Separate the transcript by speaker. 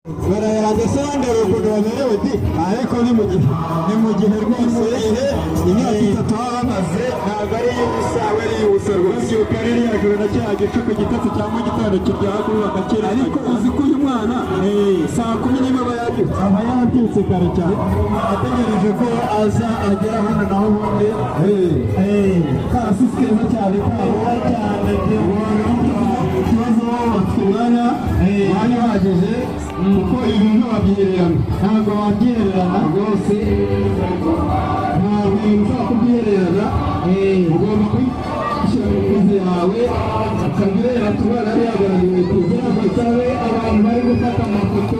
Speaker 1: Barayaranze se bandeba ukuntu baberewe di. Ariko ni mu gihe rwose, ihe imyaka 3 baba bamaze ntabwo ari iy'ubusa, aba ari iy'ubusa rwose. Babyuka ririya joro na cya gicuku, igitotsi cya mu gitondo kiryoha kubi bakakira. Ariko uzi ko uyu mwana saa 11 aba yabyutse, aba yabyutse kare cyane, ategereje ko aza agera hano. Naho ubundi karasisi keza cyane kabo
Speaker 2: Cyane.
Speaker 1: Ikibazo bafite umwanya uhagije, kuko ibintu wabyihererana.
Speaker 2: Ntabwo wabyihererana.
Speaker 1: Rwose ntabwo ibintu ushobora kubyihererana, ugomba kubishyira mu mizi yawe, ukabireba tubana yagaragaye
Speaker 2: Kugira ngo nsabe abantu bari gufata amafoto.